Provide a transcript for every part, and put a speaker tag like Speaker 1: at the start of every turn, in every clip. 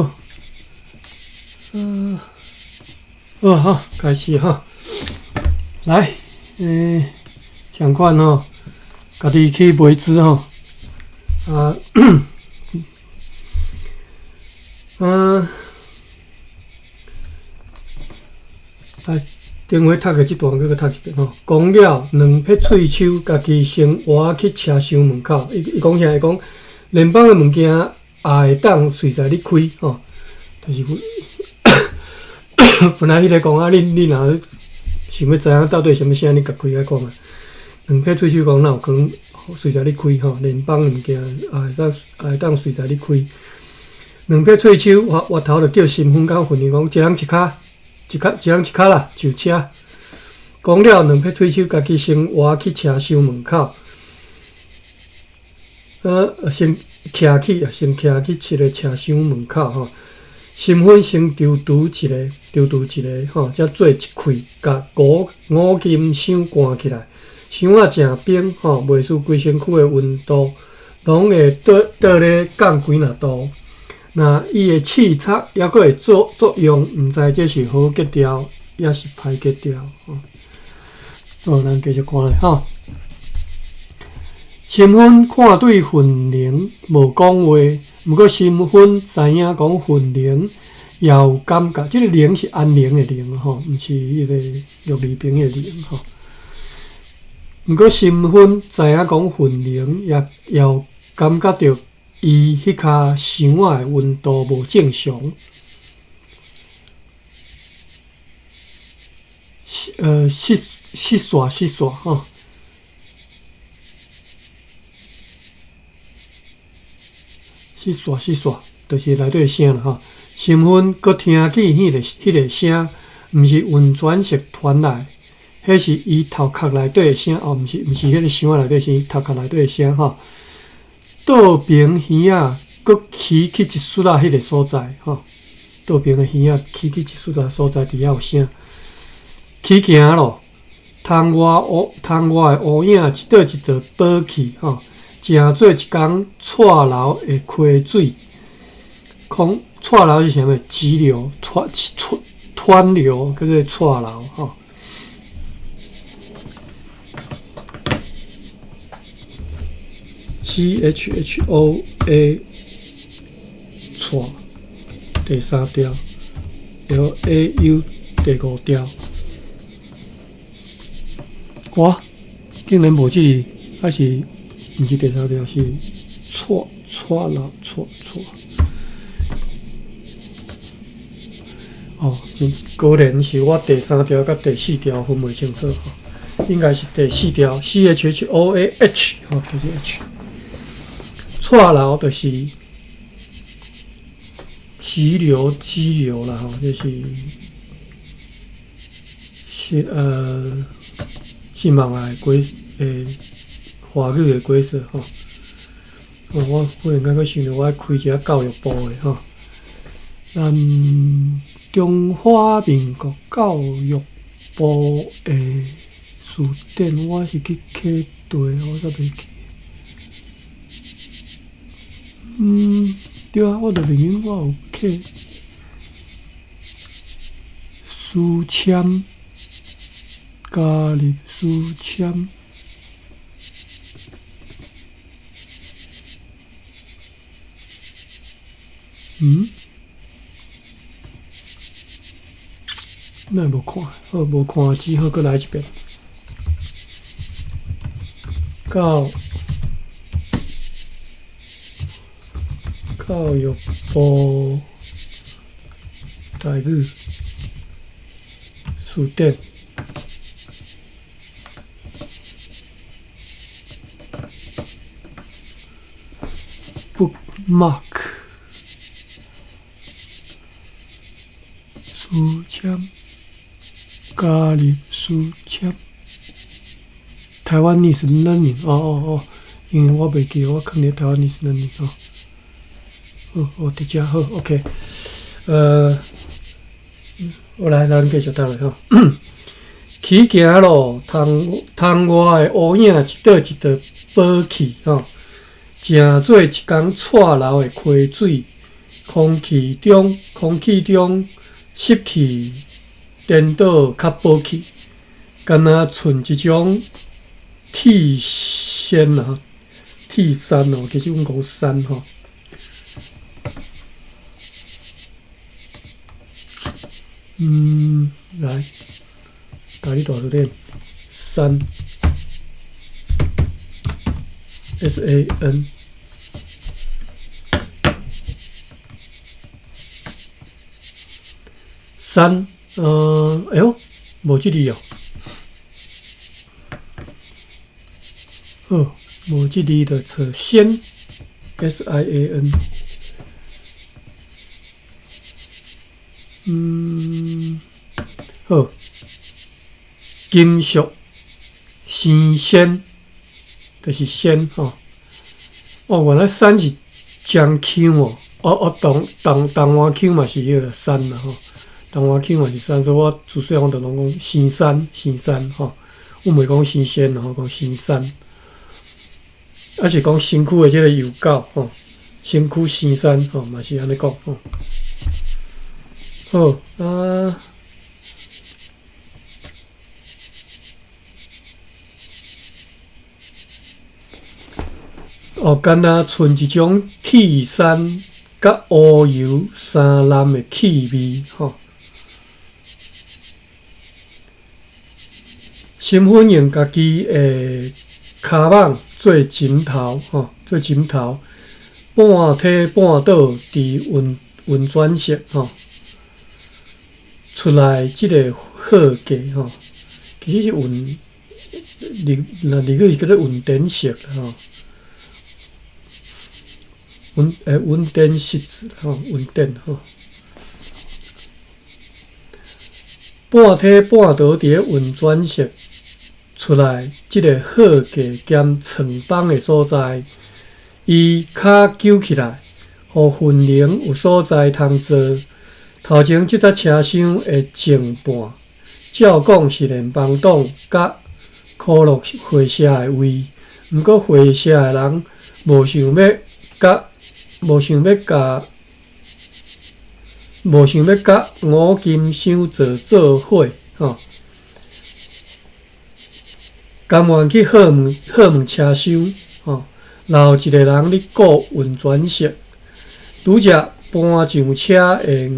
Speaker 1: 好，好好，開始哈。來，共款吼，家己去買紙吼，啊，來，頂回讀的這段，閣閣讀一遍吼。講了兩撇喙鬚，家己先倚去車廂門口。伊伊講啥？伊講聯邦的物件也會當隨在你開吼，就是本來彼个講啊，你你若想欲知影到底啥物聲，你共開來看覓。兩撇喙鬚講，哪有可能隨在你開吼？聯邦的物件也會當也會當隨在你開。兩撇喙鬚，回回頭就叫新芬佮訓練講，一人一跤，一跤一人一跤啦，上車。講了兩撇喙鬚，家己先倚去車廂門口。先徛去，先徛去這个車廂門口吼。新芬先躊躇一下，躊躇一下吼，才做一氣，共五五金箱關起來。箱仔誠冰吼，袂輸規身軀的溫度，攏會倒倒咧降幾若度。若伊的刺插猶閣會做作用，毋知這是好格調，抑是歹格調吼。好，咱繼續看咧吼。新芬看對訓靈無講話，毋過新芬知影講訓靈也有感覺，這個靈是安寧的寧吼，毋是彼個玉兒邊的靈吼。毋過新芬知影講訓靈也也有感覺著伊彼跤箱仔的溫度無正常，失失煞失煞吼。失煞失煞，就是內底聲啦吼。新芬閣聽見彼个彼个聲，毋是溫泉室傳來，彼是伊頭殼內底的聲哦，毋是毋是彼个箱仔內底聲，頭殼內底的聲吼。倒爿耳仔閣起去一絲仔彼个所在吼，倒爿的耳仔起去一絲仔所在，佇遐有聲。起行咯，窗外烏窗外的烏影一道一道薄去吼。成做一工掣流的溪水，空掣流是啥物？急流、湍湍湍流，叫做掣流吼。CHHOA 掣第三條，LAU 第五條。哇！竟然無這個，還是？毋是第三條，是掣掣流掣掣。哦，真果然是我第三條佮第四條分袂清楚吼，應該是第四條 CHHOAH 吼，就是 H。掣流就是急流激流啦吼，就是是是網的鬼誒。華語的解說吼，哦，我忽然間閣想著，我愛開一下教育部的吼，咱中華民國教育部的辭典，我是去揢對，我煞袂記。對啊，我著明明我有揢書籤，加入書籤。嗯？哪會無看？好，無看，只好閣來一遍。教教育部台語辭典。Bookmark 書籤，加入書籤。Taiwanese Learning，哦哦哦，因為我袂記，我囥佇 Taiwanese Learning 哦。好，哦，佇遮好，OK。我來，咱繼續讀落吼。起行咯，窗窗外的烏影一道一道薄去吼，成做一工掣流的溪水，空氣中濕氣顛倒較薄去，敢若賰一種鐵線啊，鐵杉哦，其實阮講杉吼。來，教你大字典，杉，S A N。杉，哎喲，無這字哦。好，無這字就找仙，S I A N。好，金屬生鮮，就是鮮吼。哦，原來杉是漳腔哦，哦哦，台灣腔嘛是彼个杉啦吼。台灣腔嘛是杉，所以我自細漢就攏講生杉、生杉吼。阮袂講新鮮吼，講生杉。抑是講身軀的這個油狗吼，身軀生杉吼，嘛是按呢講吼。好啊，哦，敢若賰一種鐵杉佮烏油三濫的氣味吼。身份用家己的跤蠓做枕頭吼，做枕頭，半體半倒佇運轉室吼，出來這个號價吼，其實是運日若日語是叫做運電室吼，運電室吼，運電吼。半體半倒佇咧運轉室出來，這个號架兼床房的所在，伊跤揪起來，予雲龍有所在通坐。頭前這節車廂的前半，照講是聯邦黨佮科樂會社的位，毋過會社的人無想欲佮無想欲佮五金箱坐做伙吼，甘願去好問車廂吼，留一个人咧顧運轉室，拄則搬上車的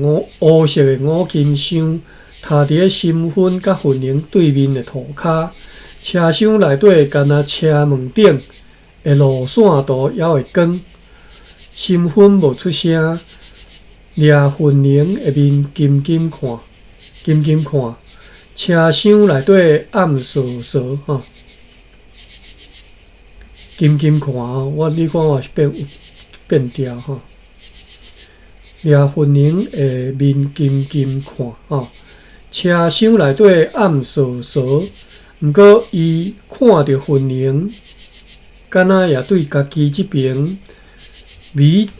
Speaker 1: 烏色的五金箱，徛佇咧新婚佮雲龍對面的塗跤，車廂內底敢若車門頂的路線圖猶會光。新婚無出聲，掠雲龍的面緊緊看，緊緊看。車廂內底暗趖趖吼，緊緊看吼，你看我是變調吼。掠雲龍的面緊緊看吼，車廂內底暗趖趖，毋過伊看著雲龍，敢若也對家己這爿米，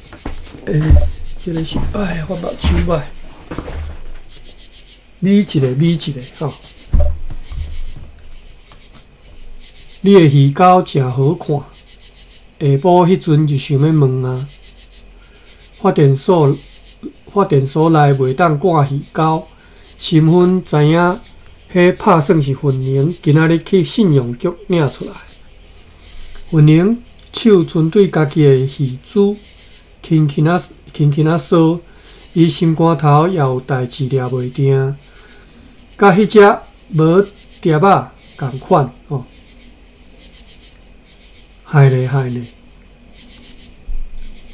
Speaker 1: 這个是哎，我目睭歹，米一个米一个吼。你的魚鉤誠好看，下晡彼陣就想欲問啊。發電所內袂當掛魚鉤，新婚知影彼拍算是雲龍今仔日去信用局領出來。雲龍手伸對家己的耳珠，輕輕仔輕輕仔搔，伊心肝頭也有代誌掠袂定，佮彼隻無碟仔仝款吼。害咧害咧，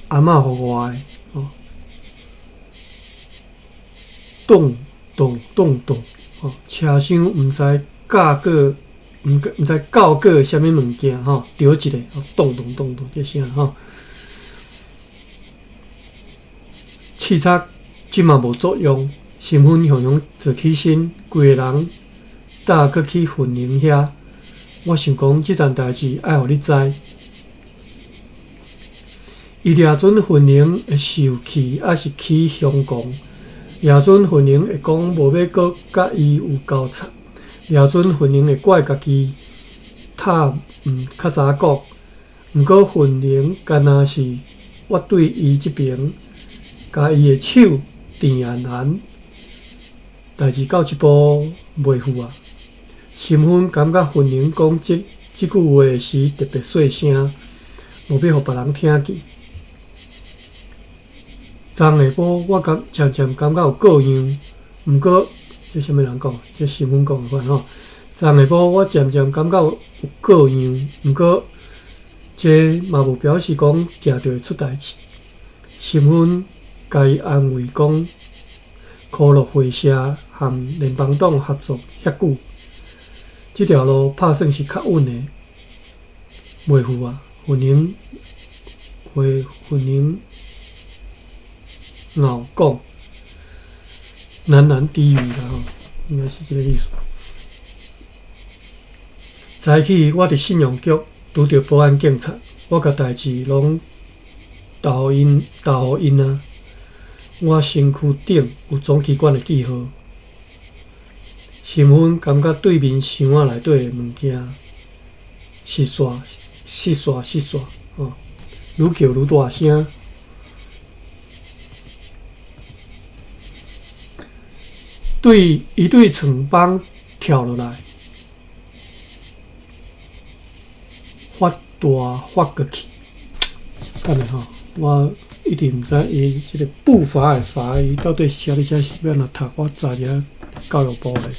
Speaker 1: 阿嬤予我的吼，咚咚咚咚吼，車廂毋知教過，毋知教過啥物物件吼，著一个咚咚咚咚這聲吼。刺插這嘛無作用，身份雄雄坐起身，規个人搭閣去雲龍遐。我想講這層代誌愛予你知。伊掠準雲龍會受氣，抑是起凶狂？掠準雲龍會講無欲閣佮伊有交叉？掠準雲龍會怪家己透毋較早講。毋過雲龍敢若是我對伊這爿共伊的手甜絚絚，代誌到這步袂赴啊。心芬感覺芬玲講這句話時特別細聲，無欲予別人聽見。昨下晡我感漸漸感覺有過樣，毋過這啥物人講？這心芬講的款吼。昨下晡我漸漸感覺有過樣，毋過這嘛無表示講定著會出代誌。心芬共伊安慰講，科樂會社和聯邦黨合作遐久，這條路拍算是較穩的。袂赴啊，芬玲會芬玲咬講，喃喃低語啦吼，應該是這個意思。早起我佇信用局拄著保安警察，我共代誌攏投𪜶投予𪜶啊。我身軀頂有總機關的記號。心芬感覺對面箱仔內底的物件，爍爍爍爍爍爍，吼，愈叫愈大聲。對，伊對床枋跳落來，發大發過去。等下吼，我一直毋知伊這个步伐的伐，伊到底寫佇遮是欲按怎讀？我查一下教育部的。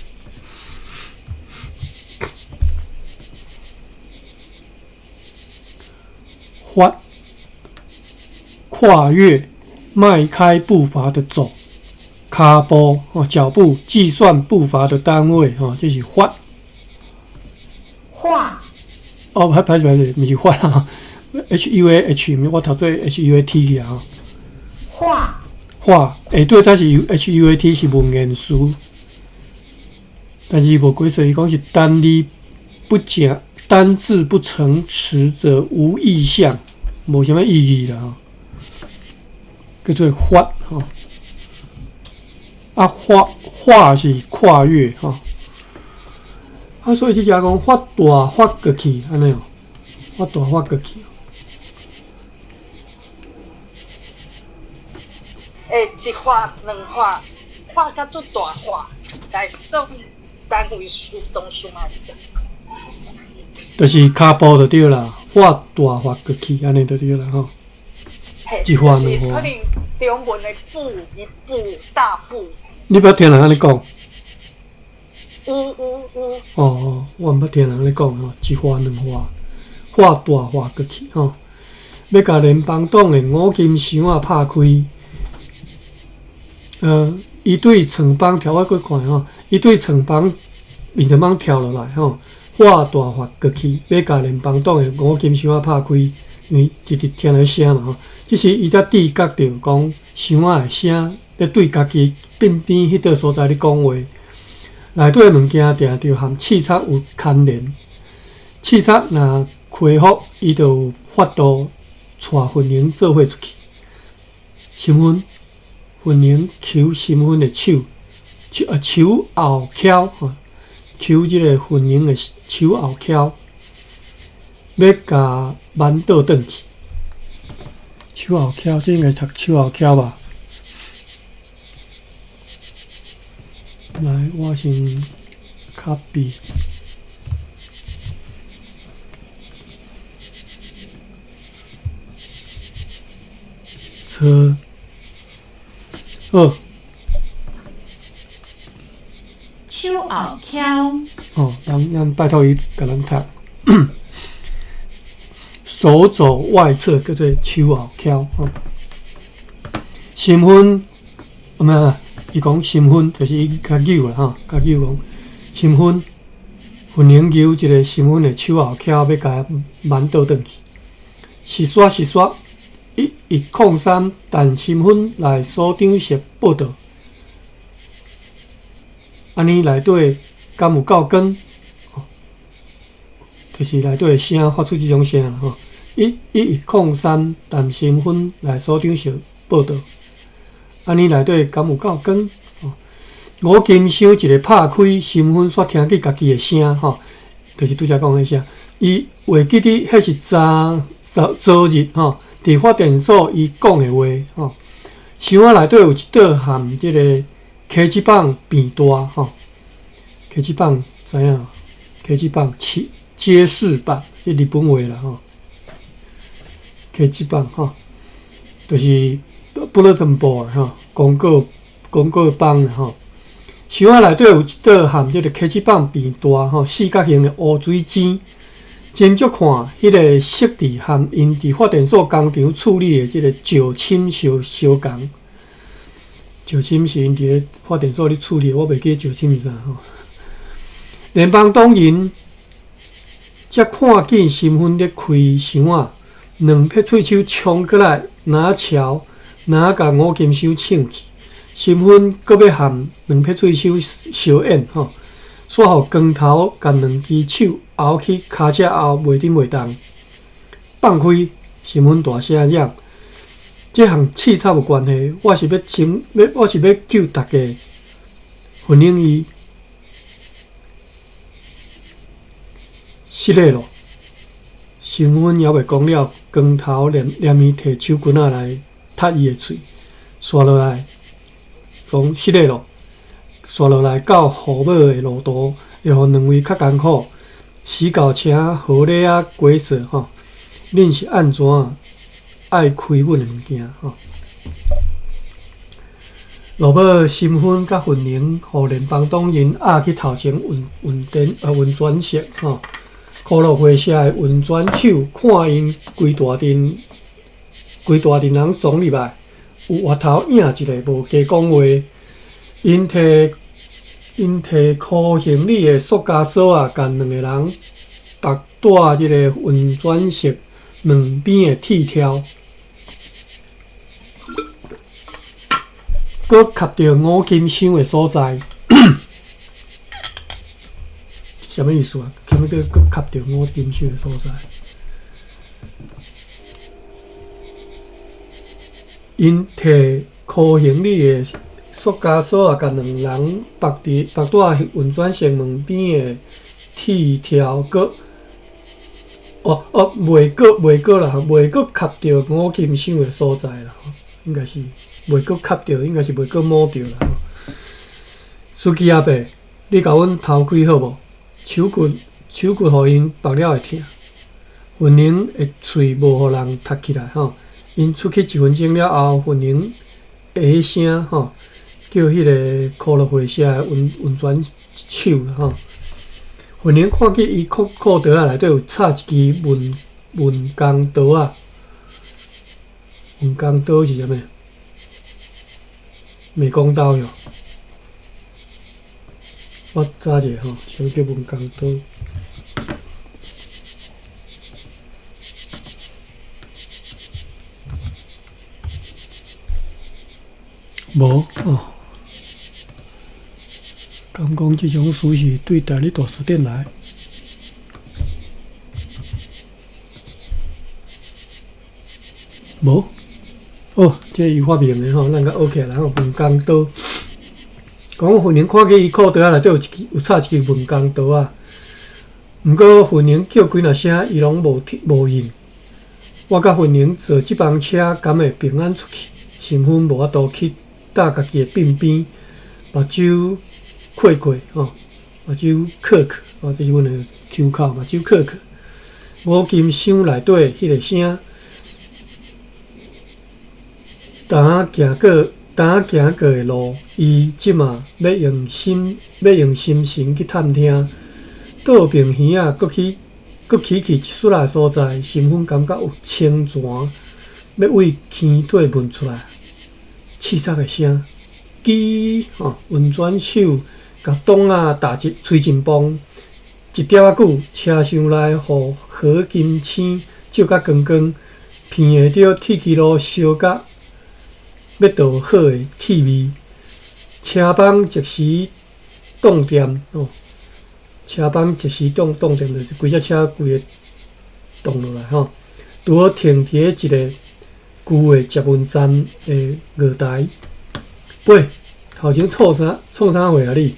Speaker 1: 發跨越，邁開步伐的走，跤步哦，腳步計算步伐的單位哦，這是發。
Speaker 2: 畫。
Speaker 1: 哦，歹歹勢歹勢，毋是發啊，H U A H，毋是我讀做 H U A T 去啊。
Speaker 2: 畫。
Speaker 1: 畫，下底才是 H U A T 是文言詞，但是無解說，伊講是單字不講，單字不成詞則無意象，無啥物意義啦吼。叫做發吼，啊發畫是跨越吼，啊所以這只講發大發過去，按呢哦，發大發過去。
Speaker 2: 欸，一發兩發，發甲足大發，來當單位數當數嘛。
Speaker 1: 就是跤步就對啦，發大發過去，按呢就對啦吼。一發兩發。
Speaker 2: 可能中文的步一步大步。
Speaker 1: 你捌聽人按呢講？
Speaker 2: 有有有。
Speaker 1: 哦哦，我毋捌聽人按呢講吼，一發兩發，發大發過去吼，欲共聯邦黨的五金箱仔拍開。伊對床枋跳，我閣看吼，伊對床枋面床枋跳落來吼，發大發過去，欲共聯邦黨的五金箱仔拍開，因為直直聽著聲嘛吼。這時伊才知覺著講箱仔的聲咧對家己鬢邊彼塊所在咧講話，內底的物件定著和刺殺有牽連。刺殺若恢復，伊就有法度帶芬玲做伙出去。心芬，芬玲搝心芬的手，手啊手後翹吼，搝這个芬玲的手後翹，欲共挽倒轉去。手後翹，這應該讀手後翹吧？來，我先 copy。車，好。
Speaker 3: 手後翹。
Speaker 1: 哦，咱拜託伊共咱讀。手肘外側叫做手後翹。吼，心芬，毋啊，伊講心芬就是伊較扭啦吼，較扭講心芬，芬玲扭一个心芬的手後翹，欲共挽倒轉去。爍爍爍爍，1103陳心芬內所長室報到。按呢內底敢有夠光？就是內底的聲發出這種聲啦吼。1103陳心芬內所長室報到。按呢內底敢有夠光？五金箱一个拍開，心芬煞聽見家己的聲吼，就是拄才講彼聲。伊會記得彼是昨昨日吼，佇發電所伊講的話吼。箱仔內底有一桌含這个溪子棒變大吼，溪子棒知影？溪子棒揭示板，這日本話啦吼。掲示板吼，就是 bulletin board 吼，公告板吼。箱仔內底有一桌含這个溪子棒變大吼，四角形的烏水井。斟酌看，彼个设置和𪜶佇發電所工廠處理的這个石芯相相仝。石芯是𪜶佇咧發電所咧處理的，我袂記得石芯是啥吼。聯邦黨人才看見身份咧開箱仔，兩撇喙鬚衝過來，若撨，若共五金箱搶去。身份閣欲和兩撇喙鬚相演吼，煞予光頭共兩支手拗去跤車後，袂振袂動。放開，身份大聲嚷：這和刺插有關係，我是欲拯，欲我是欲救大家。雲玲伊失禮囉，身份猶未講了，光頭連連伊提手棍仔來踢伊的喙，煞落來講失禮囉，煞落來到號碼的路途會予兩位較艱苦。死到請何禮仔解釋吼，恁是按怎愛開阮的物件吼？落尾身份佮雲玲，予聯邦黨人押去頭前運運電運轉室吼，箍樂會社的運轉手看𪜶規大陣規大陣人撞入來，有額頭影一个無加講話，𪜶提𪜶提箍行李的塑膠索仔，共兩个人縛帶這个運轉室兩邊的鐵條，閣磕著五金箱的所在，啥物意思啊？啥物叫閣磕著五金箱的所在？𪜶提箍行李的塑膠索仔，共兩人縛佇縛帶運轉室門邊的鐵條，閣哦哦，袂閣袂閣啦，袂閣磕著五金箱的所在啦，應該是袂閣磕著，應該是袂閣摸著啦。司機阿伯，你共阮偷開好無？手骨手骨予𪜶縛了會疼，雲玲的喙無予人踢起來吼。𪜶出去一分鐘了後，雲玲會聲吼，叫彼个箍樂會社的運運轉手吼。雲玲看見伊褲褲袋仔內底有插一支文文工刀仔，文工刀是啥物？美工刀喲。我查一下吼，啥物叫文工刀？無哦。敢講這種詞是對台語大辭典來？無，哦，這伊發明的吼，咱共學起來吼，文工刀。講雲玲看見伊褲袋仔內底有一支有插一支文工刀仔，毋過雲玲叫幾若聲，伊攏無無應。我佮雲玲坐這班車，敢會平安出去？身份無法度去搭家己的鬢邊，目睭開開吼，目睭磕磕吼，這是阮的口口，目睭磕磕。五金箱內底彼个聲，當行過當行過的路，伊這馬欲用心欲用心神去探聽，倒爿耳仔，閣去閣起去一撮仔所在，身份感覺有清泉欲為坑底噴出來，刺插的聲，吱吼，運轉手共擋仔打一吹一磅，一點仔久，車廂內予何金星照甲光光，闻會著鐵支路燒甲欲著火的氣味。車房即時動電哦，車房即時動動電，就是規隻車規个動落來吼。拄好停佇咧一个舊的捷運站的月台。喂，頭前創啥創啥貨啊你？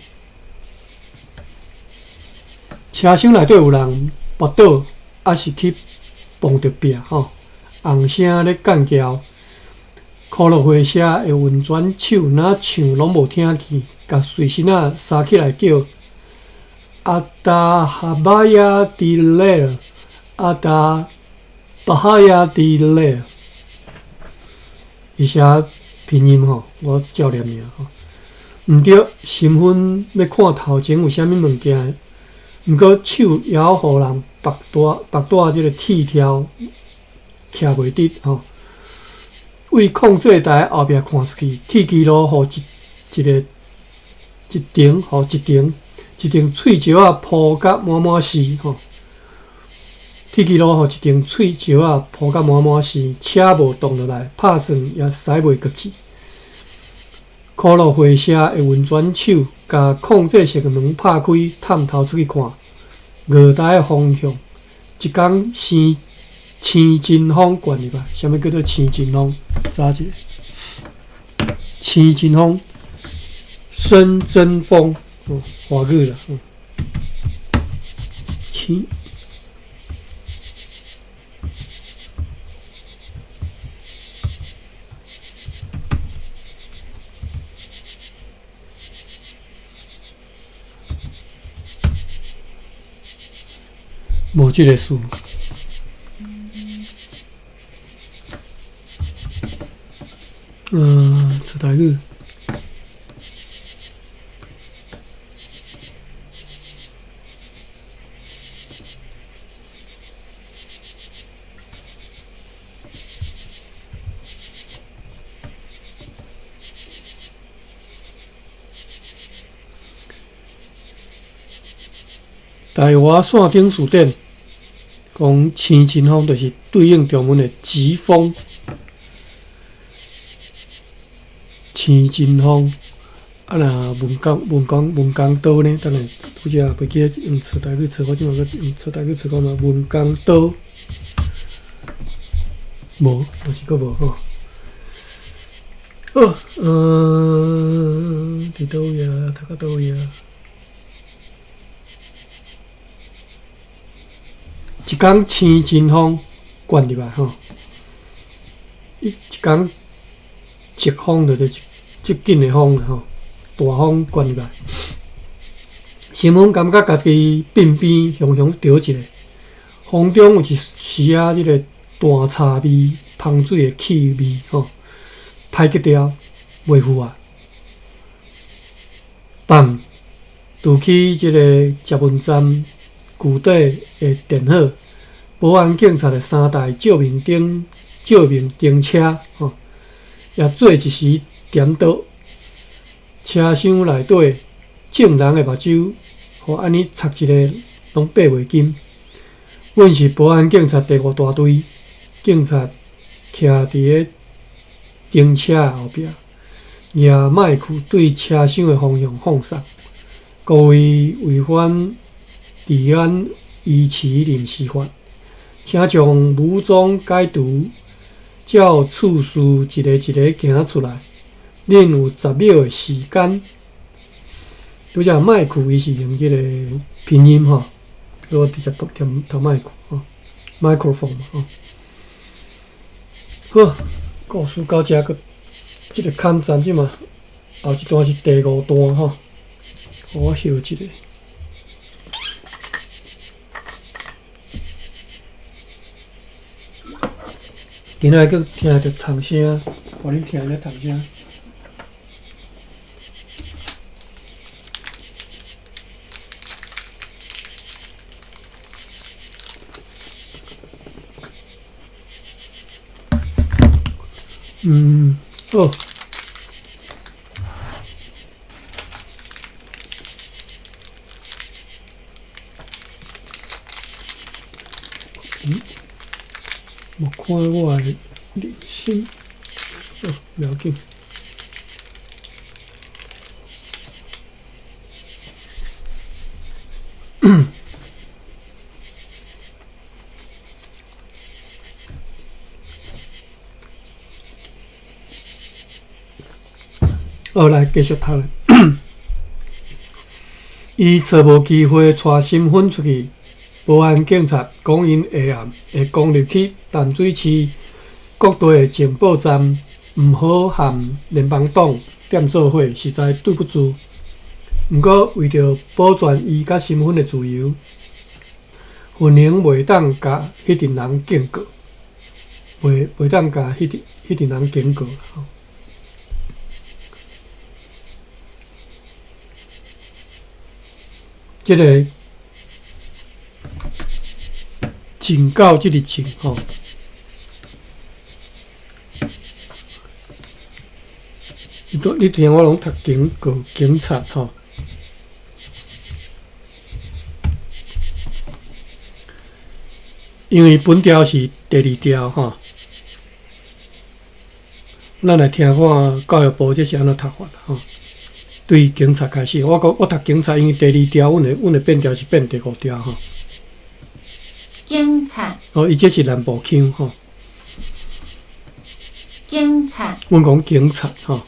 Speaker 1: 車廂內底有人跋倒，抑是去碰著壁吼，紅聲咧干叫。箍樂會社的運轉手若像攏無聽見，共隨身仔捎起來叫阿達哈巴亞迪勒，阿達巴哈亞迪勒。伊寫拼音吼，我照念爾吼。毋對，身份欲看頭前有啥物物件，毋過手猶予人縛帶縛帶這个鐵條徛袂直吼。為控制台後壁看出去，鐵支路予一一个一頂，予一頂一頂碎石仔鋪甲滿滿是吼。鐵支路予一頂碎石仔鋪甲滿滿是，車無動落來，拍算也駛袂過去。箍樂會社的運轉手共控制室的門拍開，探頭出去看，月台的方向，一工生青陣風灌入來，啥物叫做青陣風？查一下，青陣風，深針風，哦，華語啦，青。無這个事。出台語。台华线顶词典讲，青阵风就是对应中文的疾风。青阵风，啊若文工文工文工刀呢？等下拄才袂记得用错台语错，我这马阁用错台语错讲嘛，文工刀，无，嘛是阁无吼。好，伫佗位啊？读到佗位啊？一工青阵风灌入来吼，一工疾风就是足紧的风吼，大风灌入来。新闻感觉家己鬓边雄雄著一下，风中有一丝仔这个蛋茶味、芳水的气味吼，歹格调，袂赴啊。放，除去这个捷运站旧底的电火，保安警察的三台照明灯、照明灯车吼，也做一时颠倒。车厢内底众人的目睭，予按呢插一个拢闭袂紧。阮是保安警察第五大队，警察徛伫个灯车后壁，举麦克对车厢的方向放送。各位违反治安维持临时法，请将武装解除，照次序一个一个行出来。恁有10秒的时间。拄才麦克伊是用这个拼音吼，我直接读读麦克吼，microphone 嘛吼。好，故事到遮，阁这个坎站这嘛，后一段是第五段吼，我翕一下。今仔阁听著虫声，予恁听下虫声。好。无看我的人生，好，不要紧。好，来继续读。伊揣无机会带身份出去，保安警察讲𪜶下暗会攻入去淡水市各地的情报站，毋好和联邦党踮做伙，实在对不住。毋过为著保全伊佮身份的自由，云宁袂当共彼阵人警告，袂当共彼阵人警告。这个警告，这个警吼，你听我拢读警告、警察吼，因为本调是第二调吼，咱来听看教育部这是按怎读法吼。对警察开始，我讲我读警察，因为第二调，阮的变调是变第五调吼。
Speaker 3: 警察。
Speaker 1: 哦，伊这是南部腔吼。
Speaker 3: 警察。
Speaker 1: 阮讲警察吼，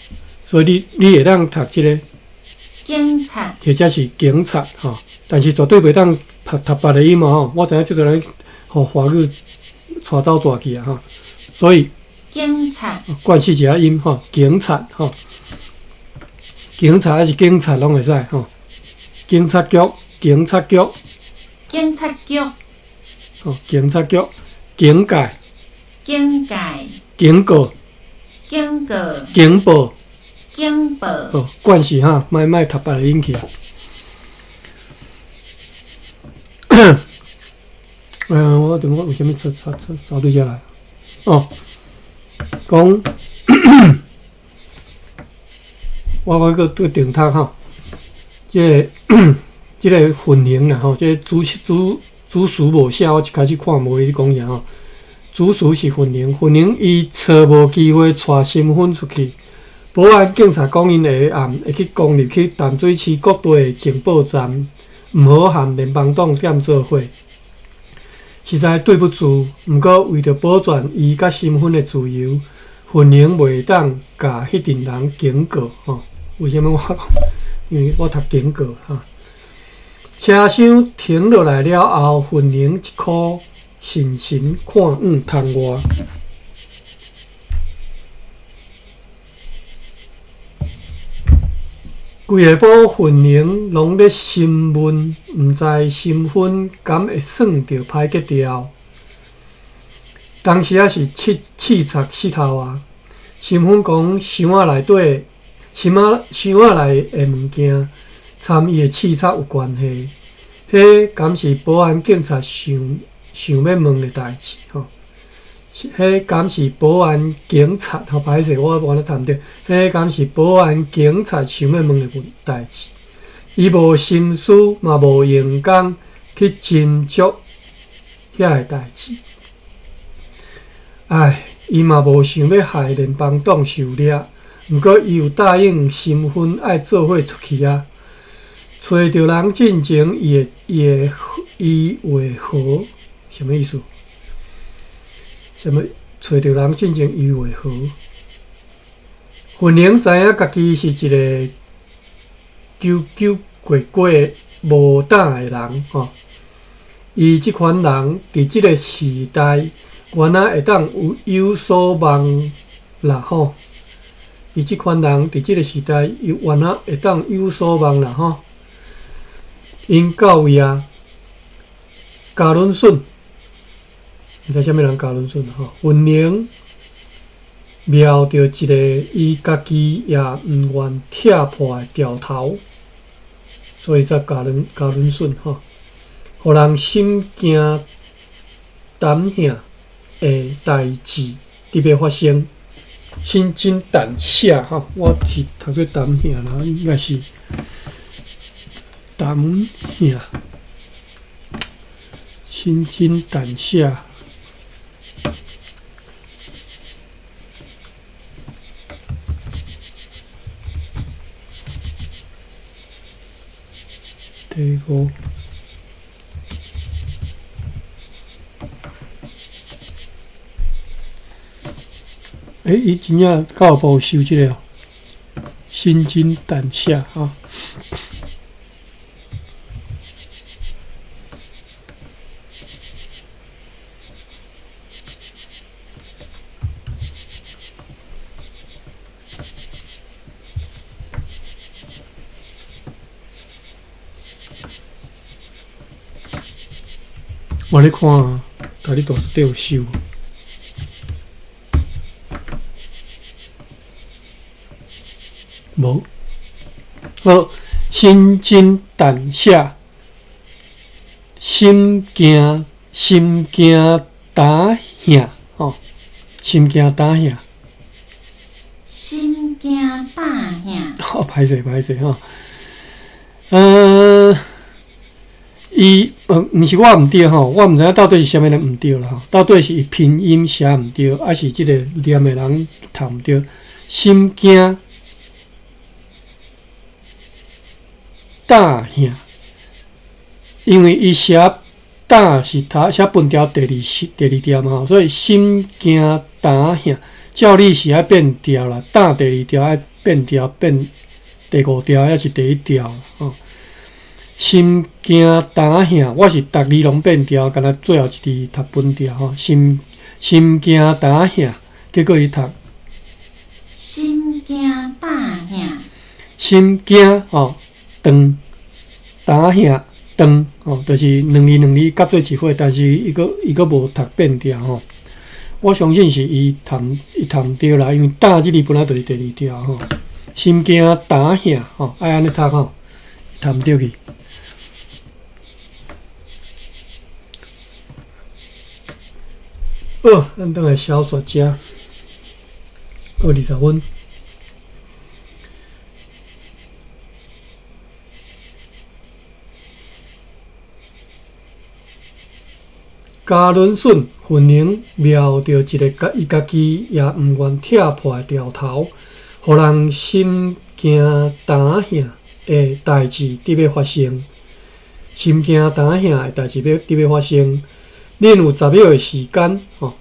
Speaker 1: 所以你会当读这个。
Speaker 3: 警察。
Speaker 1: 或者是警察吼，但是绝对袂当读别个音嘛吼。我知影足济人予华语带走带去啊吼，所以。
Speaker 3: 警察。
Speaker 1: 冠死一下音吼，警察吼。警察抑是警察拢会使吼，警察局，警察局，
Speaker 3: 警察局，
Speaker 1: 吼，警察局，警戒，
Speaker 3: 警戒，
Speaker 1: 警告，
Speaker 3: 警告，
Speaker 1: 警报，
Speaker 3: 警报，
Speaker 1: 哦，惯势哈，莫读别个音去啊。我等我为啥物出出出走对遮来？哦，讲。我阁阁重读吼，这个混龄啦吼，这个主词无写，我一开始看无伊咧讲啥吼。主词是混龄，混龄伊揣无机会带身份出去。保安警察讲，𪜶下暗会去攻入去淡水市各地的情报站，毋好和联邦党踮做伙。实在对不住，毋过为著保全伊佮身份的自由，混龄袂当共彼阵人警告吼。为啥物我讲？因为我读警告吼。车厢停落来了后，云宁一箍神神看向窗外。规下晡，云宁拢咧询问，毋知身份敢会算著歹格调。当时仔是试插舌头啊，身份讲箱仔内底。箱仔内的物件，参伊的试插有关系，彼敢是保安警察想欲问的代志吼？彼敢是保安警察吼？歹势，我无咧读毋著。彼敢是保安警察想欲问的代志？伊无心思，嘛无闲工去斟酌遐个代志。唉，伊嘛无想欲害联邦党受掠。毋过，伊有答应身份爱做伙出去啊。揣著人进前，伊会好，啥物意思？啥物？揣著人进前，伊会好。云宁知影家己是一个纠纠结结、无胆的人吼。伊这款人伫这个时代，原来会当有所望啦吼。伊这款人伫这个时代，伊原来会当有所望啦吼。𪜶到位啊，嘉伦顺，毋知啥物人嘉伦顺吼。云宁瞄著一个伊家己也毋愿拆破的牢头，所以才嘉伦顺吼，予人心惊胆吓的代志伫欲发生。心惊胆吓吼，我是读做胆吓啦，应该是胆吓，心惊胆吓。第五。伊真正教育部有收这个哦，心惊胆吓哈。我咧看，台語大辭典有收。無。好，心驚膽嚇，心驚心驚膽嚇，吼，心驚膽嚇。
Speaker 3: 心驚膽嚇。
Speaker 1: 好，歹勢歹勢吼。伊毋是我毋對吼，我毋知影到底是啥物人毋對啦吼，到底是伊拼音寫毋對，抑是這個念的人讀毋對？心驚膽嚇，因為伊寫膽是讀寫分調第二第二調嘛吼，所以心驚膽嚇，照理是愛變調啦，膽第二調愛變調變第五調，抑是第一調吼。心驚膽嚇，我是逐字攏變調，敢若最後一字讀分調吼。心心驚膽嚇，結果伊讀
Speaker 3: 心驚膽嚇，
Speaker 1: 心驚吼斷膽嚇斷吼，就是兩字兩字夾做一伙，但是伊閣伊閣無讀變調吼。我相信是伊讀伊讀毋對啦，因為膽這字本來就是第二調吼。心驚膽嚇吼，愛按呢讀吼，讀毋對去。好，咱轉來小說遮，閣20分。加倫遜分明瞄著一个伊家己也毋願拆破的牢頭，予人心驚膽嚇的代誌佇欲發生。心驚膽嚇的代誌欲佇欲發生。恁有10秒的時間，吼。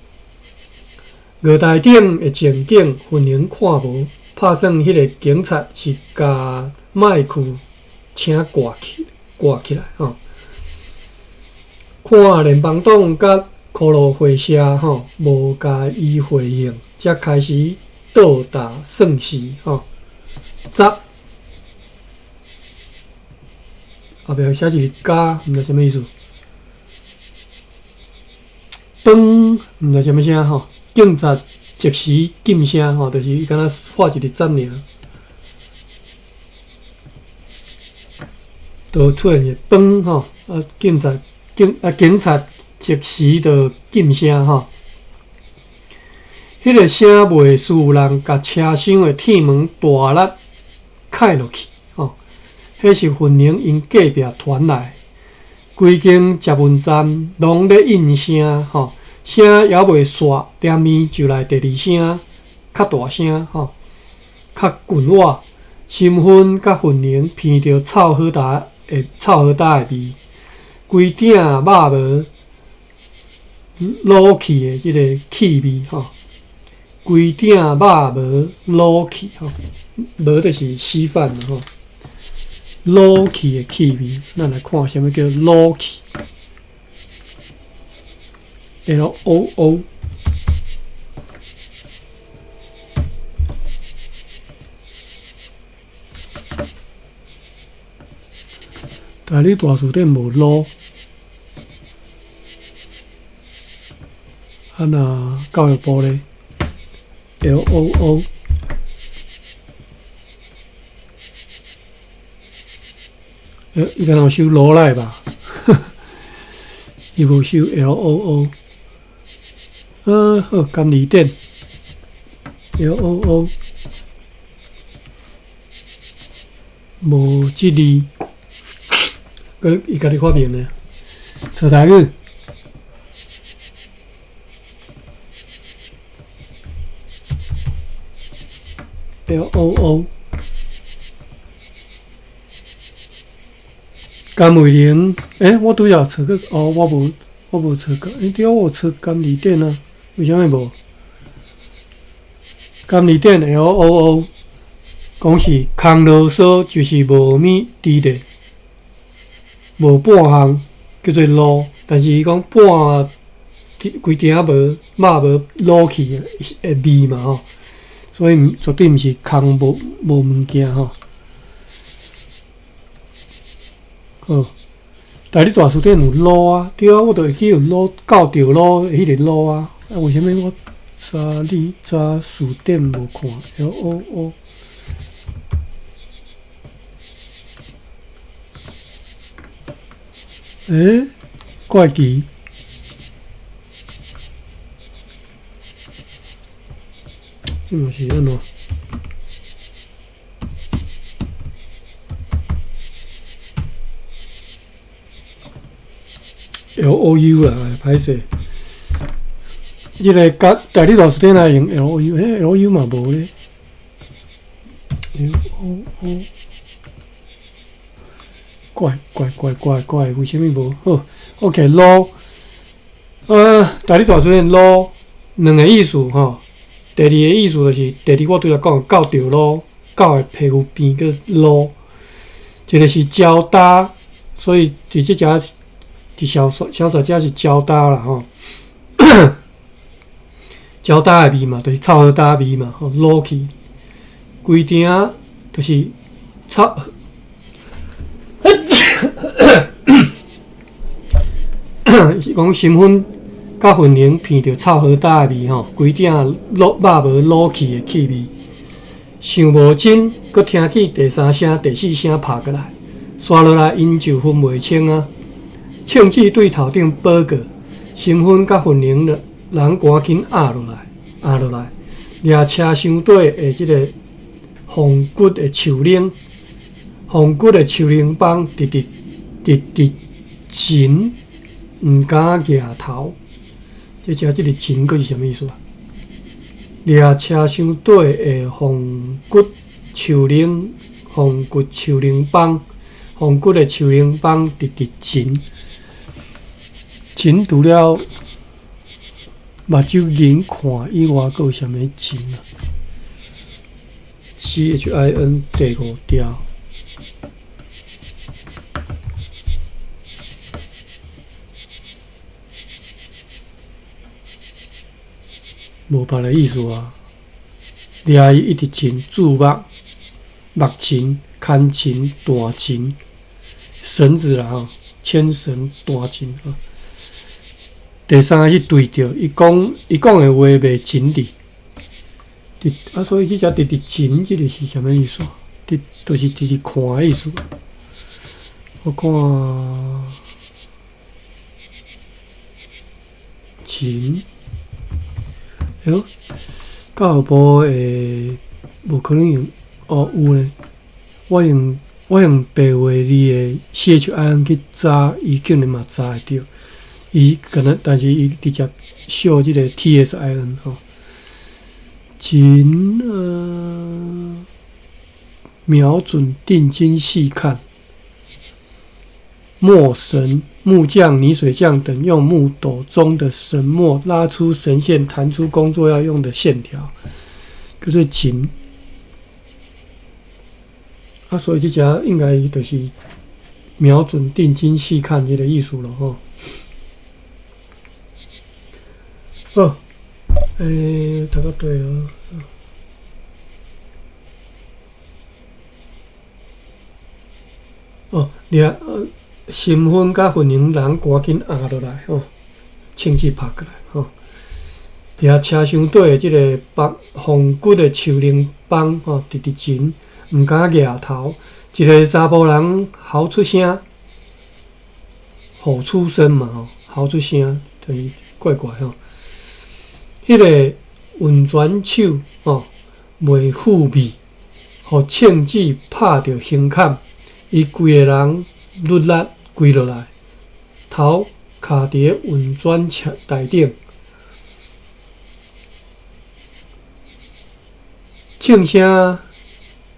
Speaker 1: 月台頂的情景，分明看無，拍算彼个警察是共麥克請掛起掛起來，吼。看聯邦黨佮箍羅會社，吼，無共伊回應，才開始倒打算時，吼。十，後壁寫一個加，毋知啥物意思。當，毋知啥物聲吼，警察即時禁聲吼，就是伊敢若發一個讚爾，就出現一個崩吼，啊警察警啊警察即時就禁聲吼。彼個聲袂輸有人共車廂的鐵門大力開落去吼，彼是分明𪜶隔壁傳來。規間捷運站攏咧應聲吼，聲猶未煞，連面就來第二聲，較大聲吼，較近我，身份佮份量鼻著臭好焦的臭好焦的味，規鼎肉無滷去的這个氣味吼，規鼎肉無滷去吼，無就是稀飯吼。滷去的氣味，咱來看啥物叫滷去。L O O。台語大辭典無滷，啊若教育部咧，L O O。伊敢若有收羅來吧？伊無收 L O O。好，監理典 L O O，無這字，閣伊家己發明的，找台語。L O O。甘慧玲，我拄才找過，哦，我無，我無找過，對，我有找監理典啊，為啥物無？監理典 L O O，講是空囉嗦，就是無物佇咧，無半項叫做滷，但是伊講半規鼎無肉無滷去的味嘛吼，所以絕對毋是空無無物件吼。好，台语大辞典有卤啊，對啊，我就會記有卤，到著卤，彼个卤啊。啊，為啥物我查你查詞典無看？L O O。欸，怪奇。這嘛是按怎？L O U 啦，歹勢。這个甲台語大辭典來用 L O U，欸 L O U 嘛無咧。L O O，怪怪怪怪怪，為啥物無？好，OK，滷，台語大辭典滷兩个意思吼。第二个意思就是，第二我拄才講到著滷，狗的皮膚病叫滷。一个是焦焦，所以佇這只佇小說小說遮是焦焦啦吼。焦焦的味嘛，就是臭焦焦味嘛，吼，滷去，規埕就是臭。是講身份佮魂靈闻著臭焦焦的味吼，規埕滷肉無滷去的氣味。想無真，閣聽起第三聲、第四聲拍過來，煞落來𪜶就分袂清啊。銃子對頭頂報告，身份佮魂靈的人趕緊壓落來，壓落來，掠車廂底的這个鳳骨的樹奶，鳳骨的樹奶枋直直直直前，毋敢舉頭。這只這个前閣是啥物意思啊？掠車廂底的鳳骨樹奶，鳳骨樹奶枋，鳳骨的樹奶枋直直前，前除了目睭銀看以外，閣有啥物前啊？C H I N 第五條。無別个意思啊！掠伊一直前注目、目琴、牽琴、彈琴、繩子啦吼，牽繩、彈琴啊。第三个是對著，伊講伊講的話袂真理。啊，所以這只直直前，這个是啥物意思？直就是直直看的意思。我看琴。哎喲，教育部的無可能用哦，有咧。我用白話字的 C H I N 去查，伊竟然嘛查會著。伊可能，但是伊直接秀這个 T S I N 吼。琴瞄準定睛細看。墨繩、木匠、泥水匠等用木斗中的繩墨拉出繩線，彈出工作要用的線條，叫做琴。啊，所以這只應該就是瞄準、定睛細看這个意思囉吼。好，讀到對啊。哦，掠身份佮魂靈人趕緊壓落來吼，銃子拍過來吼。佇遐車廂底的這个北鳳骨的樹奶枋吼，直直前，毋敢舉頭。一个查埔人嚎出聲，吼出聲嘛吼，嚎出聲，就是怪怪吼。彼个運轉手吼，袂復味，予銃子拍著胸坎，伊規个人甪力跪落來，頭卡佇咧運轉車台頂，銃聲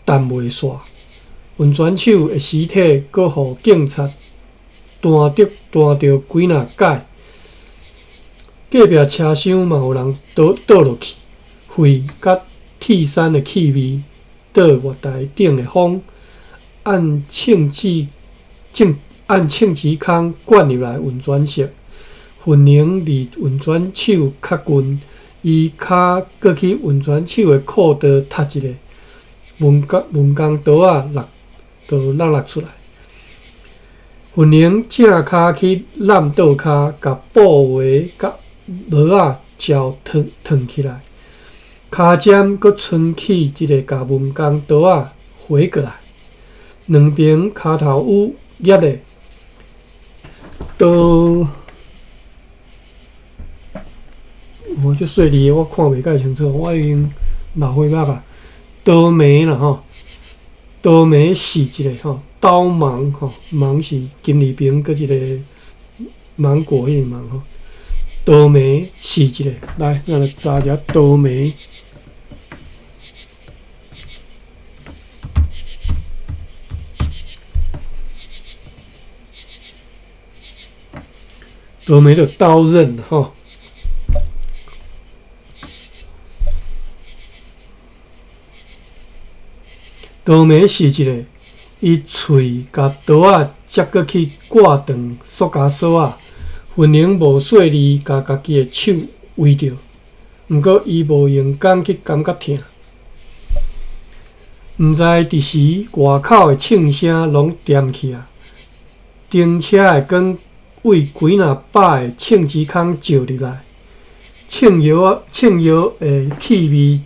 Speaker 1: 淡袂煞，運轉手的屍體閣予警察彈著彈著幾若擺，隔壁車廂嘛有人倒倒落去，血佮鐵杉的氣味，倒月台頂的風，按銃子按銃子空灌入來運轉室，魂靈離運轉手較近，伊跤閣去運轉手的褲道踢一下，文工刀仔落就落落出來。云玲正跤去揽倒跤，共布围佮帽仔罩烫烫起来，跤尖阁伸去一个共文工刀仔回过来，两边跤头有夹咧刀。我这细字的我看袂介清楚，我已经老花目啊。刀眉啦吼，刀眉是一个吼，刀芒吼，芒是金字边阁一个芒果彼个芒吼。刀眉是一个，来，咱来查一下刀眉。刀眉就刀刃吼。刀眉是一个，伊喙共刀仔接过去挂断塑胶索仔，云玲无细腻，共家己的手围著，毋过伊无用工去感觉疼。毋知伫时外口的銃声拢恬去啊，灯车的光为几若百个銃支孔照入来，銃药銃药的气味。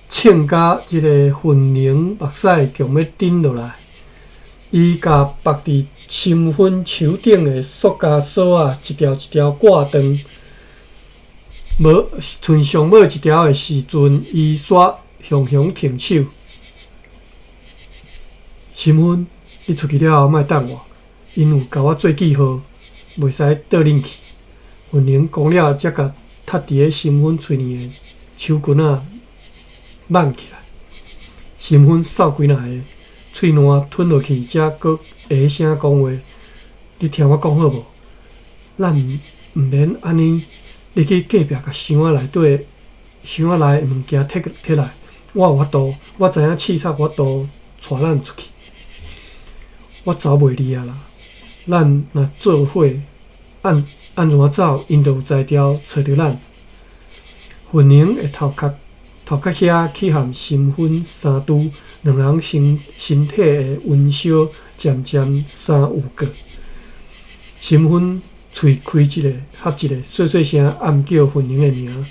Speaker 1: 銃甲这个云玲目屎强欲顶落来，伊共缚伫身份手顶的塑胶索仔一条一条挂断，无剩上尾一条的时阵，伊煞雄雄停手。身份，你出去了后莫等我，𪜶有共我做记号，袂使倒恁去。云玲讲了，才共踢伫咧身份喙耳的手巾仔挽起来，身份扫几若下，喙澜吞落去，才阁下声讲话。你听我讲好无？咱毋免按呢，你去隔壁共箱仔内底，箱仔内的物件摕摕来，我有法度，我知影刺杀有法度带咱出去。我走袂离啊啦！咱若做伙按按怎走，𪜶就有才调揣著咱。云玲的头壳。头壳遐去和身份相拄，两人身身体的温烧渐渐相有过。身份喙开一个合一个，细细声暗叫云玲的名。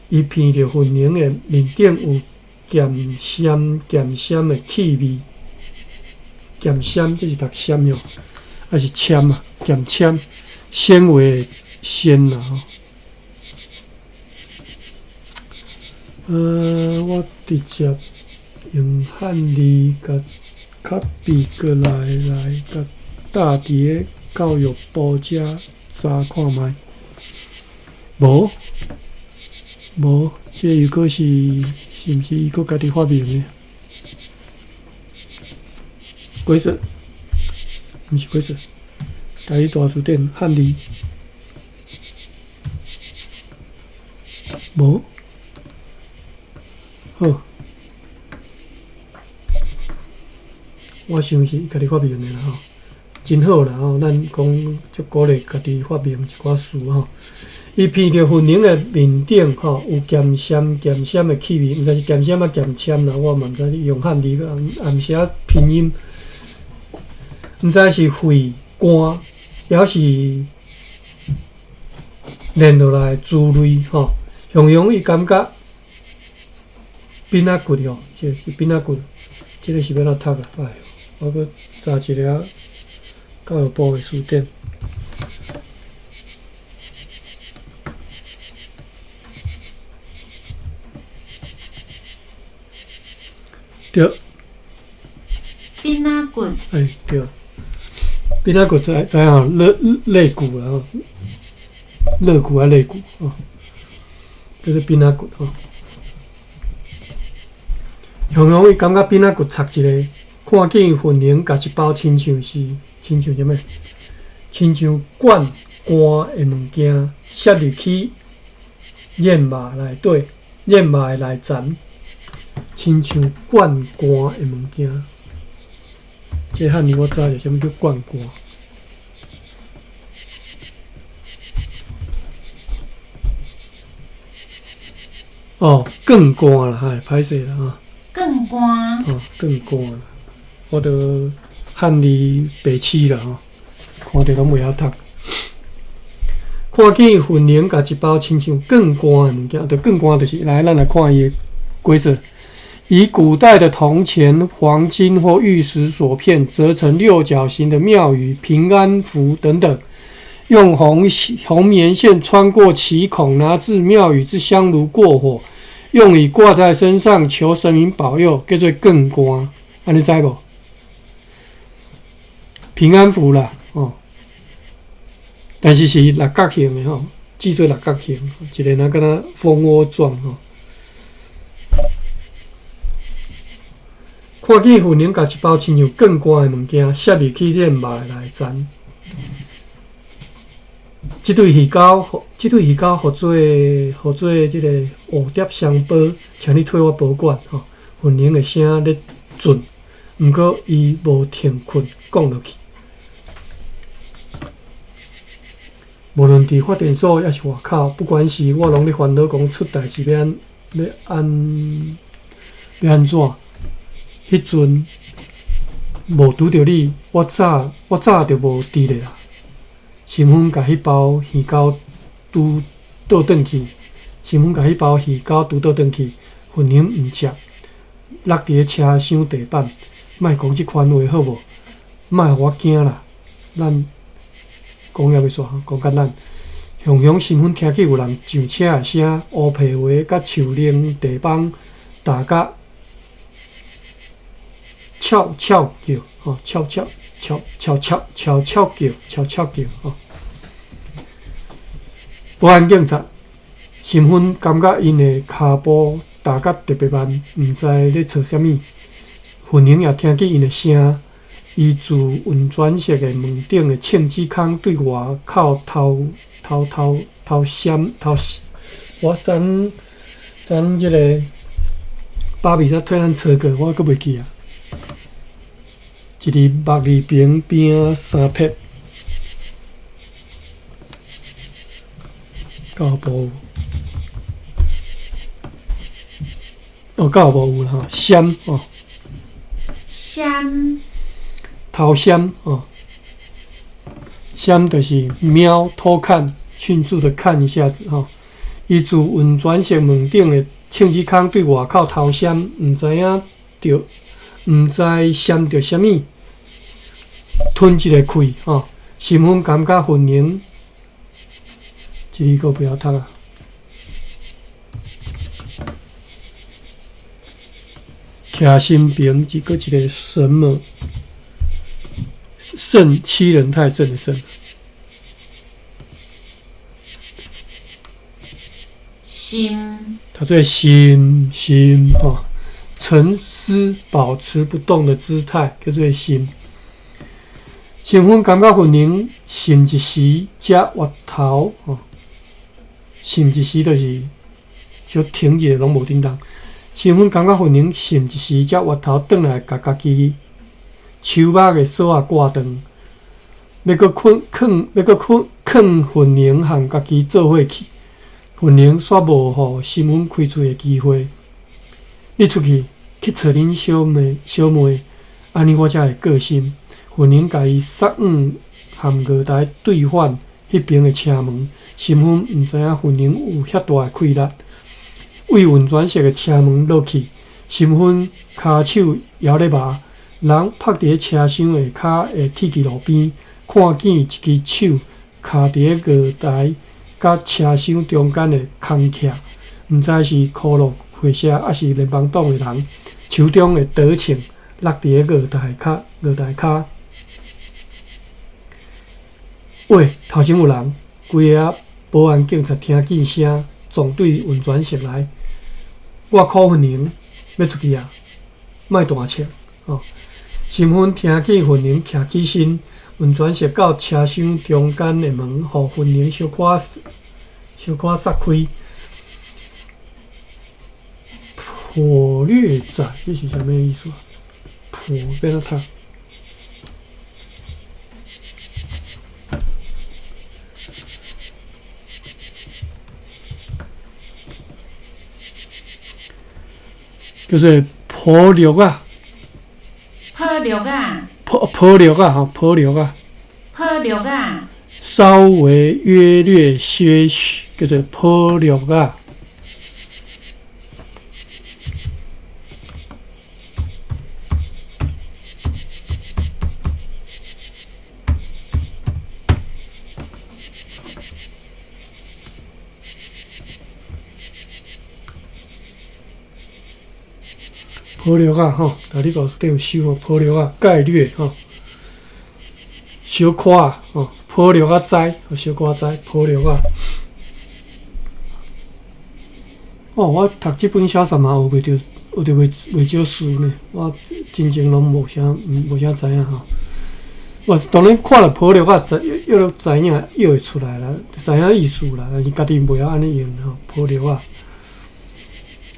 Speaker 1: 伊闻著云玲的面顶有咸咸咸咸的气味，咸咸这是读咸哟，还是签啊？咸签纤维的纤啦吼。我直接用汉字共 copy 过来，来共搭伫个教育部遮查看觅。无，无，这个又阁是是毋是伊阁家己发明的？鬼神，毋是鬼神，台语大词典汉字，无。好，我想是家己发明的啦吼，真好啦吼，咱讲足鼓励家己发明一寡词吼。伊闻著云玲的面顶吼有咸咸咸咸的气味，毋知是咸咸啊咸签啦，我嘛毋知用汉字个也毋写拼音，毋知是肺肝，抑是练落来的滋味吼。雄雄伊感觉。饼仔骨吼，这是饼仔骨，这个是欲按怎读啊？哎哟，我阁查一下教育部的词典。对。
Speaker 3: 饼仔骨。
Speaker 1: 哎，对。饼仔骨知知影肋肋骨啦吼，肋骨啊肋骨吼，叫做饼仔骨吼。雄雄伊感觉饼仔骨插一个，看见云玲共一包亲像是亲像啥物？亲像罐干的物件塞入去燕肉内底，燕肉的内层，亲像罐干的物件。这汉字我知者，啥物叫罐干？哦，罐干啦，嗨，歹势啦啊！
Speaker 3: 罐干。
Speaker 1: 哦，罐干啦，我都汉字白痴啦吼，看著攏袂曉讀。看見雲寧共一包親像棍棍的物件，就棍棍就是來，咱來看伊的規則。以古代的銅錢、黃金或玉石鎖片折成六角形的廟宇、平安符等等，用紅棉線穿過其孔，拿至廟宇之香爐過火，用以掛在身上求神明保佑，叫做棍棍。按呢知無？平安符啦，哦，但是是六角形的吼，制作六角形，一个若敢若蜂窩狀吼。看見雲寧共一包親像棍棍的物件，攝入去鏈肉的內層。這對魚膠，這對魚膠，予做這個蝴蝶香包，請你替我保管吼。雲寧的聲咧震，毋過伊無停困，講落去。無論佇發電所抑是外口，不管是我攏咧煩惱講出代誌欲按怎。彼陣無拄著你，我早就無佇咧啦。新聞共彼包魚膠拄倒轉去，新聞共彼包魚膠拄倒轉去，雲寧毋食，落佇咧車廂地板。莫講這款話好無？莫予我驚啦！咱講猶未煞，講較咱雄雄新聞聽見有人上車的聲，烏皮話佮樹奶地板打甲悄悄叫，吼，悄悄悄悄悄悄悄叫，悄悄叫，吼。保安警察新聞感覺𪜶的跤步踏甲特別慢，毋知咧做啥物。雲寧也聽見𪜶的聲，伊自運轉室的門頂的秤子空對外口偷偷偷偷閃偷。我昨昨這個芭比才替咱抄過，我閣袂記啊。一字木字旁邊三撇，到無？哦，到無有啦吼，閃哦，
Speaker 3: 閃，
Speaker 1: 偷閃哦，閃就是瞄、偷看、迅速的看一下子吼。伊自運轉室門頂的秤子空對外口偷閃，毋知影著，毋知閃著啥物。吞一个氣吼，新聞感覺雲寧，這个閣袂曉讀啊。徛身邊一個一個什麼？聖七人太聖的聖。
Speaker 3: 心。
Speaker 1: 他在心心吼，沉思保持不動的姿態，叫做心。新聞感覺雲寧心一時才越頭吼，心一時就是小停一下攏無振動。新聞感覺雲寧心一時才越頭轉來，共家己手肉的索仔掛斷，欲閣睏囥，欲閣睏囥雲寧和家己做伙去。雲寧煞無予新聞開喙的機會。你出去去揣恁小妹，小妹，按呢我才會過心。雲寧共伊捒往和月台對反彼邊的車門，新聞毋知影雲寧有遐大的氣力，為運轉室的車門落去，新聞跤手猶咧麻，人趴佇咧車廂下跤的鐵枝路邊，看見一支手徛佇咧月台佮車廂中間的空隙，毋知是箍樂會社抑是聯邦黨的人，手中的刀槍落佇咧月台跤，月台跤。喂，頭前有人，規个保安警察聽見聲，撞對運轉室來。我柯雲寧欲出去啊，莫大笑吼。新聞聽見雲寧徛起身，運轉室到車廂中間的門，予雲寧小可小可捒開。破略仔，這是啥物意思啊？破欲按怎讀？叫做破略啊，
Speaker 3: 破绿仔，
Speaker 1: 泡泡绿仔吼，泡绿仔，
Speaker 3: 泡绿仔，
Speaker 1: 稍微约略些許，叫做泡綠仔。泡绿仔吼，大你老师顶有收吼，泡绿仔概略吼，小可吼，泡绿仔知，小可知，泡绿仔。哦，我读這本小說嘛，學袂著，學著袂袂少詞呢。我真正攏無啥，無啥知影吼。我當然看著泡綠仔，知約略知影，約會出來啦，知影意思啦，但是家己袂曉按呢用吼，泡綠仔。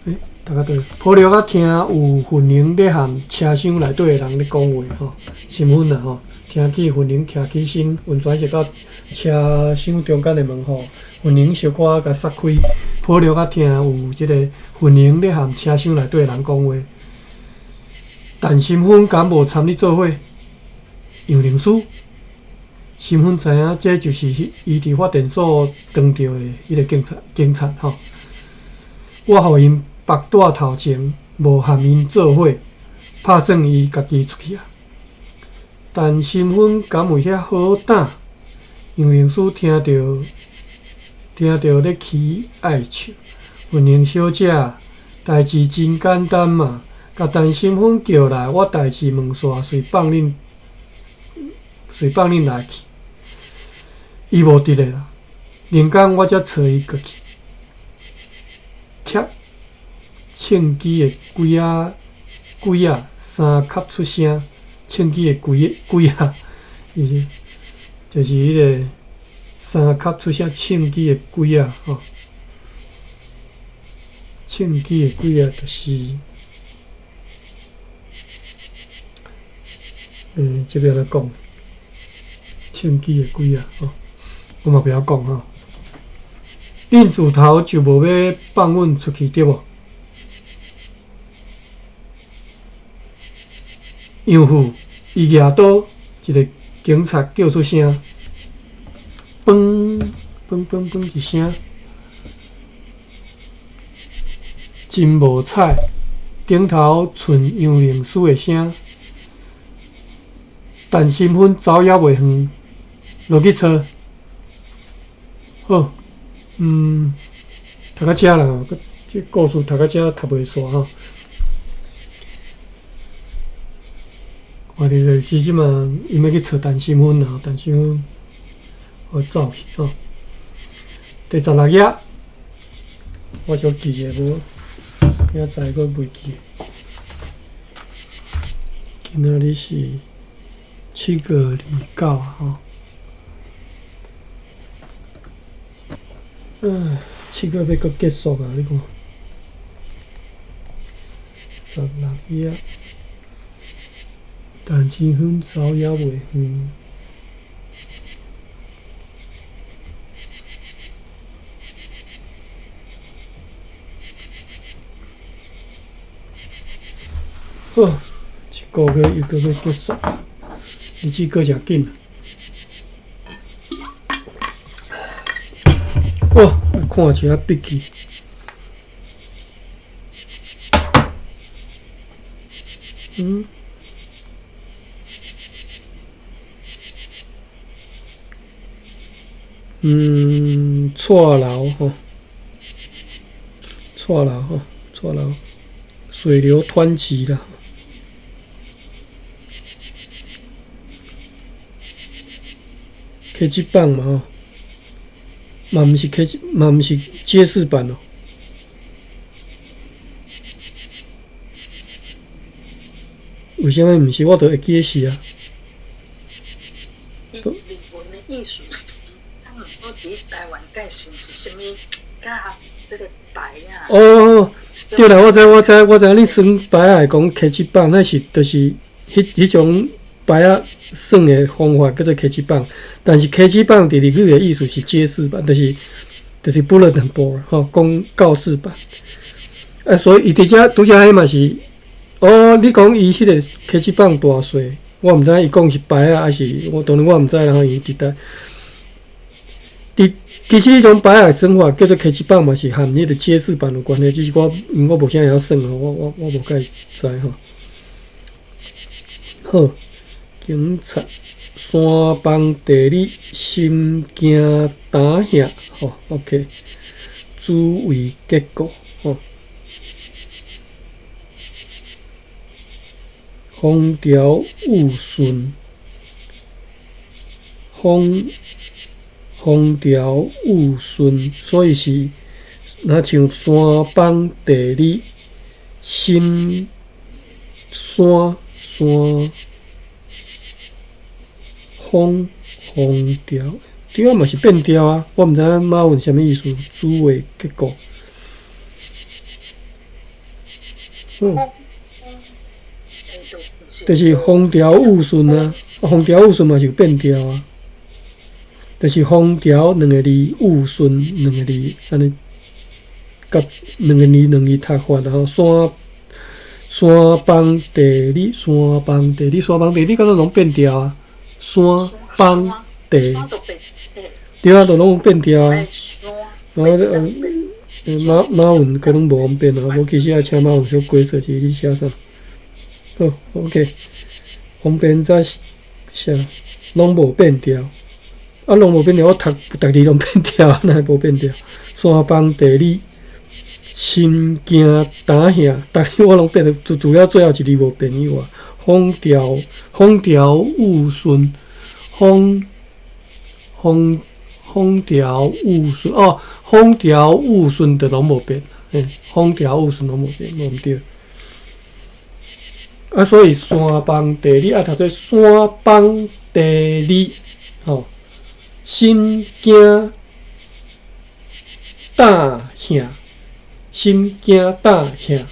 Speaker 1: 欸，大家對，泡綠仔聽有訓玲咧和車廂內底的人咧講話吼，身份啦吼，聽見訓玲徛起身，運轉是到車廂中間的門戶，訓玲小可共捒開，泡綠仔聽有這個訓玲咧和車廂內底的人講話，陳身份敢無參你做伙？楊靈師，身份知影，這就是伊佇發電所當著的彼個警察，警察吼，我予𪜶縛帶頭前，無和𪜶做伙，拍算伊家己出去啊。陳身份敢有遐好膽？楊靈師聽著，聽著咧起愛笑。雲玲小姐，代誌真簡單嘛，共陳身份叫來，我代誌問煞，隨放恁，隨放恁來去。伊無佇咧啦，明工我才揣伊過去。貼唱機的鬼仔鬼仔三級出聲，唱機的鬼鬼仔，伊就是彼個三級出聲唱機的鬼仔吼，唱機的鬼仔就是，這欲按怎講？唱機的鬼仔吼，我嘛袂曉講吼。恁自頭就無欲放阮出去對無？楊父，伊舉刀，一個警察叫出聲，嘣嘣嘣嘣一聲，真無彩，頂頭傳楊靈師的聲，陳身份走猶袂遠，落去揣。好，讀到遮啦，這故事讀到遮讀袂煞吼。我佇就是這馬，𪜶欲去揣陳身份啦，陳身份予走去吼。第16頁，我想記的無，明仔載閣袂記。今仔日是7月29吼。唉，7月欲閣結束啊！你看，十六頁。陳身份走猶袂遠。好，一個月又閣欲結束，日子過誠緊。好，看一下筆記。蔡流吼，蔡流吼，蔡流，水流湍急啦。掲示板嘛吼，嘛毋是掲示，嘛毋是揭示板哦。為啥物毋是？我都會記得是啊。
Speaker 2: 伊日文的意思是，啊，毋過佇台灣界是毋是啥物？佮這個牌仔。
Speaker 1: 哦，對啦，我知，我知，我知。你耍牌仔會講掲示板，那是就是彼彼種牌仔耍的方法叫做掲示板。但是掲示板佇日語的意思是揭示板，就是 bulletin board 吼，公告示板。啊，所以伊佇遮拄才彼嘛是哦，你講伊彼個溪子放大細，我毋知伊講是牌仔，抑是我當然我毋知啦吼，伊佇佗佇其實彼種牌仔算法叫做溪子放嘛，是和彼個揭示板有關係，只是我因為我無啥會曉算吼，我無介知吼。好，警察山崩地理心驚膽嚇，吼，OK，主位結構，吼。風調雨順，風調雨順，所以是若像山崩地理心山山風風調，對啊嘛是變調啊，我毋知影馬文啥物意思，主謂結構。嗯。就是風調雨順啊，風調雨順嘛是有變調啊。就是風調兩個字，雨順兩個字，按呢，佮兩個字兩字讀法，然後山崩地理，山崩地理，山崩地理，敢若攏變調啊？山崩地，對啊，都攏有變調啊。然後馬文可能無方便啊，無其實愛請馬文小解說一下你寫啥。好，OK，方便再寫，攏無變調，啊，攏無變調，我讀逐字攏變調，哪會無變調？山崩地理，心驚膽嚇，逐字我攏變，除了最後一字無變以外，風調雨順，風調雨順，哦，風調雨順就攏無變，嘿，風調雨順攏無變，無毋對。啊，所以山崩地理愛讀做山崩地理，吼，心驚膽嚇，心驚膽嚇，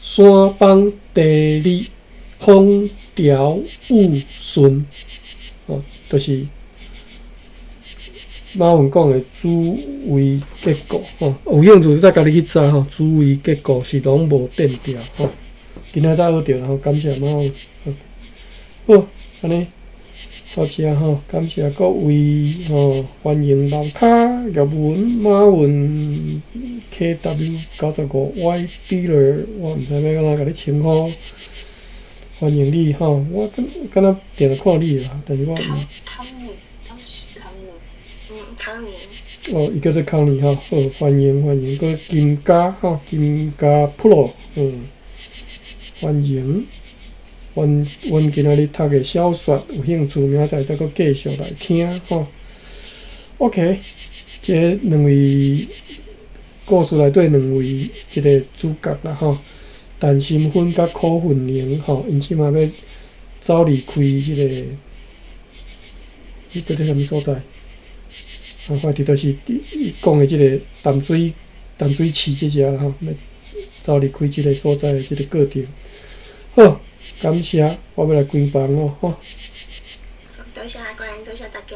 Speaker 1: 山崩地理，風調雨順，吼，就是馬文講的主謂結構，吼，有興趣再家己去查吼，主謂結構是攏無變調，吼。今仔才學著，吼，感謝馬文。好，按呢到遮吼，感謝各位吼，歡迎樓跤葉文馬文 KW95 Y Dealer，我毋知欲按怎共你稱呼，歡迎你吼，我敢若定定看你啦，但是我毋。
Speaker 2: 康寧，當時康寧，
Speaker 4: 嗯，康寧。
Speaker 1: 哦，伊叫做康寧吼，好，歡迎歡迎，閣金家吼，金家 Pro，歡迎，阮今仔日讀的小說有興趣，明仔載再閣繼續來聽吼。OK，這兩位故事內底兩位這个主角啦吼，陳心芬佮柯奮寧吼，𪜶這馬欲走離開這个，這叫做啥物所在？啊，反正就是伊講的這个淡水市這遮啦吼，欲走離開這个所在的這个過程。好，感謝，我欲來關房囉，吼。
Speaker 4: 多謝阿關，多謝大家。